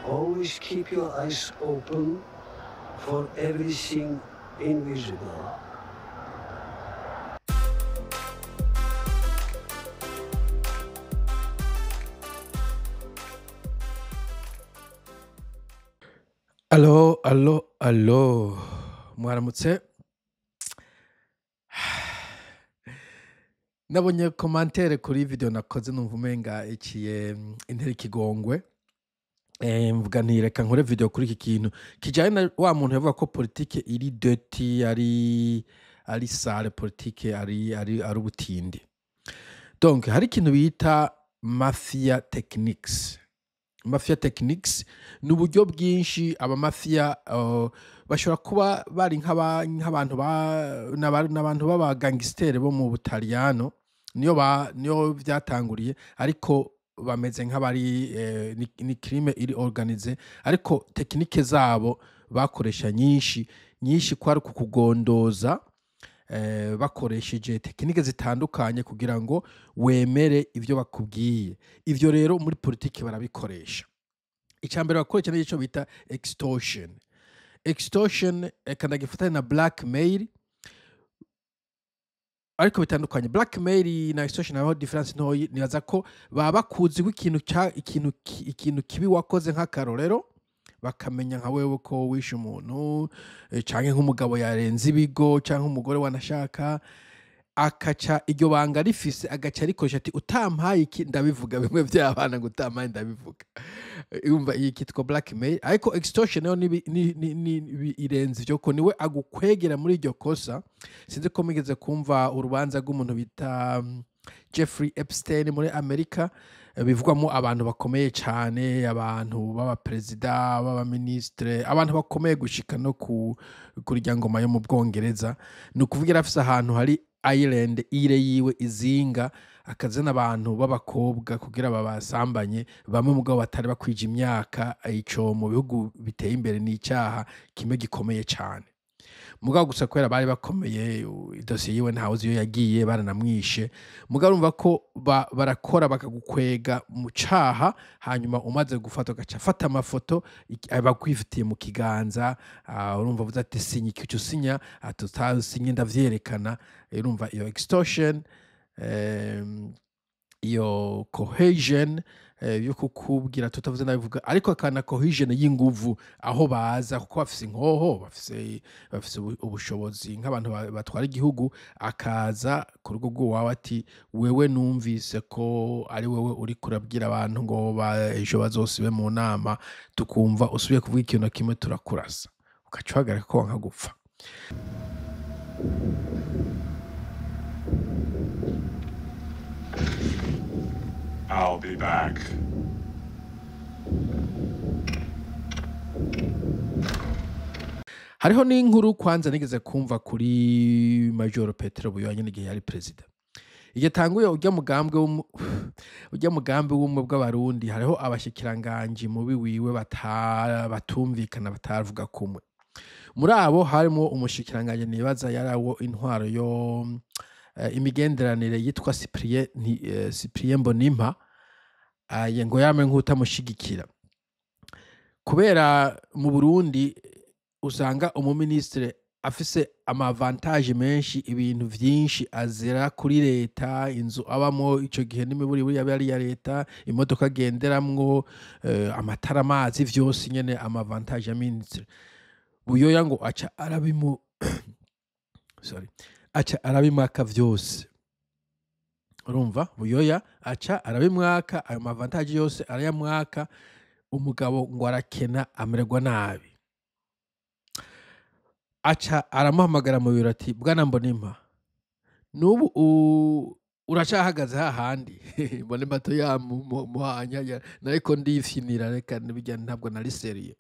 Always keep your eyes open for everything invisible. Alo, alo, alo. Mwaramutse. Nabonye commentaire kuri video nakoze numva umenga iciye intera ikigongwe. Mvuga nti reka nkore video kuri iki kintu kijanye na wa muntu yavuga ko politike iri dirty, ari sale, politike ari ubutindi. Donc hari ikintu bita mafia techniques. Mafia techniques ni uburyo bwinshi abamafia bashobora kuba bari nk'abantu n'abantu b'abagangsteri bo mu Butaliyano, niyo vyatanguriye, ariko bameze nk'abari ni crime iri organize, ariko technique zabo bakoresha nyinshi nyinshi kwari kukugondoza, bakoresheje tekinike zitandukanye kugira ngo wemere ivyo bakubwiye. Ivyo rero muri politike barabikoresha. Icambere bakoresha nico bita extortion. Extortion kanagifatanya na blackmail, ariko bitandukanye. Blackmail na extortion hariho difference ntoyi. Nibaza ko baba bakuzi ko ikintu kibi wakoze nk'akarorero, bakamenya nka wewe ko wishe umuntu, canke nk'umugabo yarenze ibigo, canke umugore wanashaka, akaca iryo banga rifise, agaca arikoresha ati utampaye iki ndabivuga, bimwe by'abana ngo utampaye ndabivuga. Urumva iyi kitwa blackmail. Ariko extortion nayo irenze ivyo, ko niwe agukwegera muri iryo kosa. Sinzi ko mugeze kumva urubanza rw'umuntu bita Jeffrey Epstein muri Amerika, bivugwamo abantu bakomeye cane, abantu b'abaperezida, b'abaministre, abantu bakomeye gushika no kurya ngoma yo mu Bwongereza. Ni ukuvuga afise ahantu hari Ireland, ire yiwe izinga, akazana abantu b'abakobwa kugira babasambanye, bamwe mugabo batari bakwije imyaka. Ico mu bihugu biteye imbere ni icaha kimwe gikomeye cane. Mugabo gusa kubera bari bakomeye, idosiye yiwe ntawe uzi iyo yagiye, baranamwishe. Mugabo urumva ko barakora bakagukwega mu caha, hanyuma umaze gufata ugaca afata amafoto abakwifitiye mu kiganza. Urumva avuze ati sinya iki, uca usinya, ati utasinye ndavyerekana. Urumva iyo extortion, iyo cohesion, yo kukubwira tutavuze nabivuga, ariko akana cohesion y'inguvu aho baza, kuko bafise inkoho, bafise ubushobozi nk'abantu batwara igihugu, akaza ku rugo rw'iwawe ati wewe numvise ko ari wewe uri kurabwira abantu ngo ejo bazosibe mu nama, tukumva usubiye kuvuga ikintu na kimwe turakurasa, ugaca uhagarika ko wanka gupfa. I'll be back. Hariho n'inkuru kwanza nigeze kumva kuri Major Petero Buyoya nyene igihe yari president. Igihe tanguye urya mugambi w'umwe bw'abarundi, hariho abashikiranganji mubi wiwe batumvikana, batavuga kumwe. Muri abo harimo umushikiranganji nibaza yarawo intwaro yo imigenderanire yitwa Cyprien Mbonimpa, ngo yame nk'utamushigikira. Kubera mu Burundi usanga umuministre afise amavantage menshi, ibintu vyinshi azera kuri leta, inzu abamo ico gihe n'imiburi buri yaba ari iya leta, imodoka agenderamwo, amatara, amazi, vyose nyene amavantage ya ministre. Buyoya ngo aca arabimu sorry, aca arabimwaka vyose. Urumva Buyoya aca arabimwaka ayo mavantage yose arayamwaka, umugabo ngo arakena amererwa nabi. Aca aramuhamagara mu biro ati bwana Mbonimpa, nubu uracahagaze hahandi. Mbonimpa to yamuhanya, nariko ndifinira, reka nibijya ntabwo nari seriye.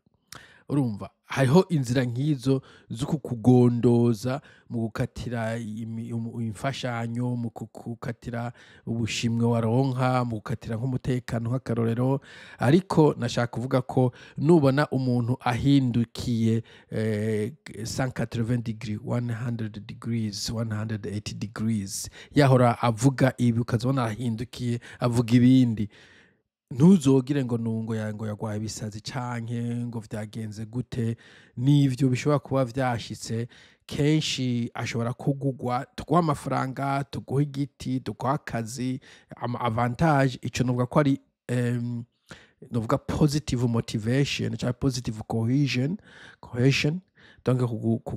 Urumva hariho inzira nk'izo zo kukugondoza mu gukatira imfashanyo, mu kukatira ubushimwe waronka, mu gukatira nk'umutekano nk'akarorero. Ariko nashaka kuvuga ko nubona umuntu ahindukiye 180 degree, 100 degrees, 180 degrees, yahora avuga ibi ukazabona ahindukiye avuga ibindi, Ntuzogire ngo nungo ya ngo yagwaye ibisazi canke ngo vyagenze gute. N'ivyo bishobora kuba vyashitse. Kenshi ashobora kugugwa: tuguha amafaranga, tuguha igiti, tuguha akazi, ama avantage. Ico novuga ko ari novuga positive motivation canke positive cohesion, donc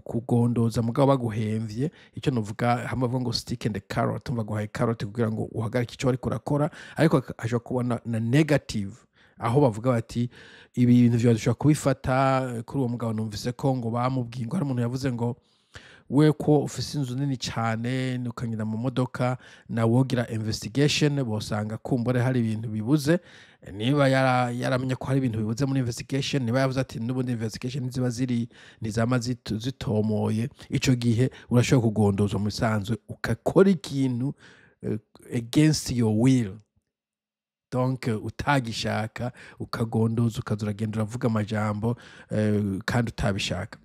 kugondoza mugabo baguhemvye. Ico novuga hamwe bavuga ngo stick and carrot, umva, guhaye carrot kugira ngo uhagarike ico wariko urakora. Ariko hashobora kuba na negative, aho bavuga bati ibi bintu vyawe dushobora kubifata. Kuri uwo mugabo numvise ko ngo bamubwiye ngo hari umuntu yavuze ngo we ko ufise inzu nini cane, ukagenda mu modoka, nawe wogira investigation, bosanga kumbure hari ibintu bibuze. Niba yaramenye ko hari ibintu bibuze muri investigation, niba yavuze ati n'ubundi investigation ziba ziri ntizama zitomoye, ico gihe urashobora kugondozwa mu bisanzwe ukakora ikintu against your will, donc utagishaka, ukagondoza, ukaza uragenda uravuga amajambo kandi utabishaka.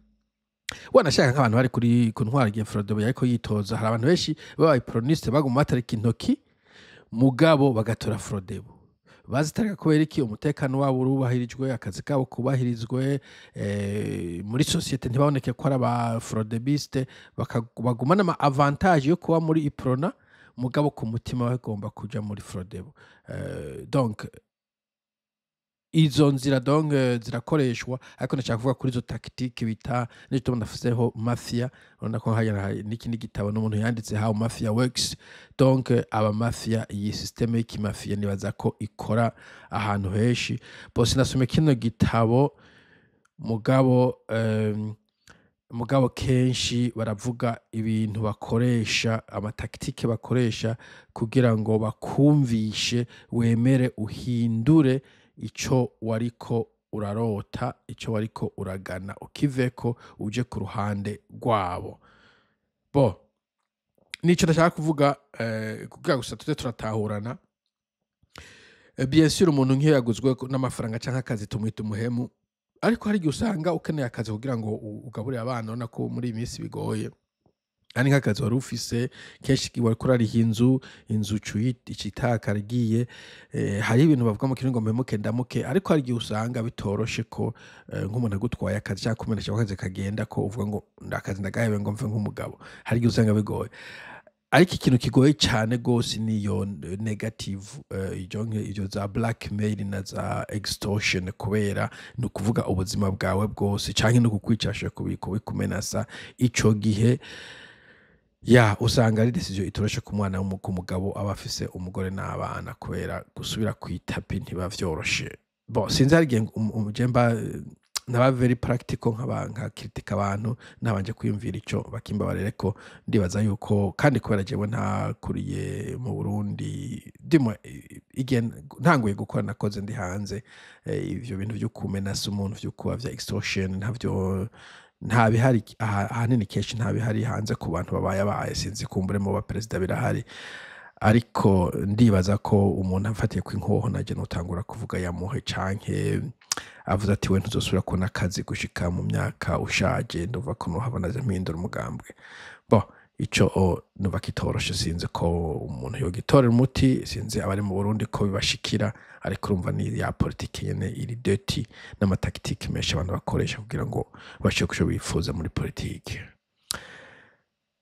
Wanashaka nk'abantu bari kuri ku ntwara igihe Frodebu yariko yitoza, hari abantu benshi b'aba iproniste baguma batarika intoki, mugabo bagatora Frodebu. Bazitarika kubera iki? Umutekano wabo urubahirijwe, akazi kabo kubahirizwe, muri société ntibaboneke ko ari aba frodebiste, bagumana ama avantage yo kuba muri Iprona, mugabo ku mutima bagomba kuja muri Frodebu. Donc izo nzira donc zirakoreshwa, ariko ndashaka kuvuga kuri izo tactique bita n'icyo ndafuseho mafia. Urabona ko hariya hari n'ikindi gitabo n'umuntu yanditse, How Mafia Works. Donc aba mafia, iyi système y'ikimafia nibaza ko ikora ahantu henshi bose. Nasomye kino gitabo, mugabo kenshi baravuga ibintu bakoresha, ama tactique bakoresha kugira ngo bakumvishe wemere uhindure ico wariko urarota, ico wariko uragana, ukiveko uje ku ruhande rwabo. Bo nico ndashaka kuvuga, kugira gusa tuze turatahurana. Bien sûr, umuntu nk'iyo yaguzwe n'amafaranga canke akazi tumwita umuhemu, ariko hari igihe usanga ukeneye akazi kugira ngo ugaburire abana. Urabona ko muri iyi minsi bigoye, kandi nk'akazi wari ufise kenshi wariko urariha inzu, inzu ica itakara igiye. Hariho ibintu bavuga mu kirundi ngo mpemuke ndamuke, ariko hari igihe usanga bitoroshe ko nk'umuntu agutwaye akazi canke akumenyesha ko akazi kagenda, ko uvuga ngo akazi ndagahebe ngo mve nk'umugabo. Hari igihe usanga bigoye, ariko ikintu kigoye cane gose niyo negative, ivyo za blackmail na za extortion, kubera ni ukuvuga ubuzima bwawe bwose canke no kukwica, ashobora kubikumenasa. Ico gihe ya usanga ari décision itoroshe ku mwana ku mugabo aba afise umugore n'abana, kubera gusubira kw'itapi ntiba vyoroshe. Bon, sinzi, hari igihe je mba ntaba very practical, nkaba nkakritika abantu ntabanje kwiyumvira ico bakimbabarire, ko ndibaza yuko kandi kubera jewe ntakuriye mu Burundi, ndimo igihe ntanguye gukora nakoze ndi hanze. Ivyo bintu vyo kumenasa umuntu, vyo kuba vya extortion, ntavyo, nta bihari ahanini, kenshi nta bihari hanze ku bantu babaye abaye. Sinzi, kumbure mu baperezida birahari, ariko ndibaza ko umuntu amfatiye kw'inkoho naje notangura kuvuga yamuhe, canke avuze ati we ntuzosubira kubona akazi gushika mu myaka ushaje, ndumva ko nohava naje mpindura umugambwe. Bon, ico numva kitoroshe, sinzi ko umuntu yogitorera umuti. Sinzi abari mu Burundi ko bibashikira, ariko urumva ni ya politike nyene iri dirty n'ama tactique menshi abantu bakoresha kugira ngo bashike kuco bifuza muri politike.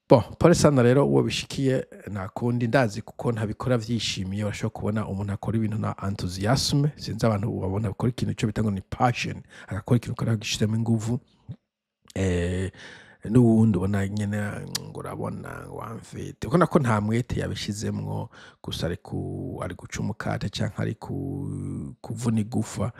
Bon, pole sana rero uwo bishikiye, nta kundi. Ndazi kuko ntabikora vyishimiye. Urashobora kubona umuntu akora ibintu na enthusiasme. Sinzi, abantu babona bakora ikintu ico bita ngo ni passion, agakora ikintu ukabona agishizemo inguvu, n'uwundi ubona nyene ngo urabona ngo wamfite, ubona ko nta mwete yabishizemwo, gusa ari guca umukate canke ari kuvuna igufa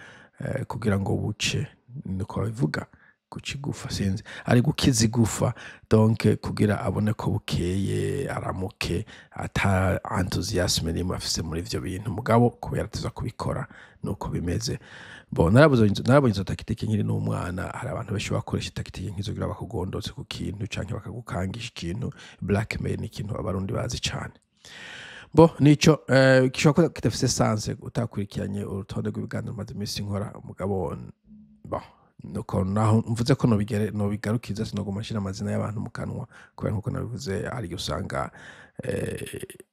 kugira ngo buce. Niko babivuga, guca igufa, sinzi, ari gukiza igufa, donc kugira abone ko bukeye aramuke, ata enthusiasme nimwe afise muri ivyo bintu, mugabo kubera tuza kubikora nuko bimeze. Bon, narabonye izo tactique nkiri n'umwana. Hari abantu benshi bakoresha tactique nk'izo kugira bakugondotse ku kintu canke bakagukangisha ikintu. Blackmail ni ikintu Abarundi bazi cane. Bo nico gishobora kuba kidafise sens utakurikiranye urutonde rw'ibiganiro maze iminsi nkora, mugabo bon. Nuko naho mvuze ko nobigarukiza, sinoguma nshira amazina y'abantu mu kanwa, kubera nkuko nabivuze hari igihe usanga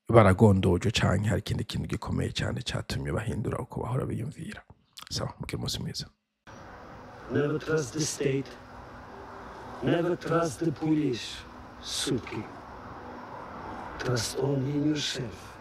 baragondojwe canke hari ikindi kintu gikomeye cane catumye bahindura uko bahora biyumvira. Sawa, mugire umunsi mwiza. Never trust the state. Never trust the police. Suki. Trust only in yourself.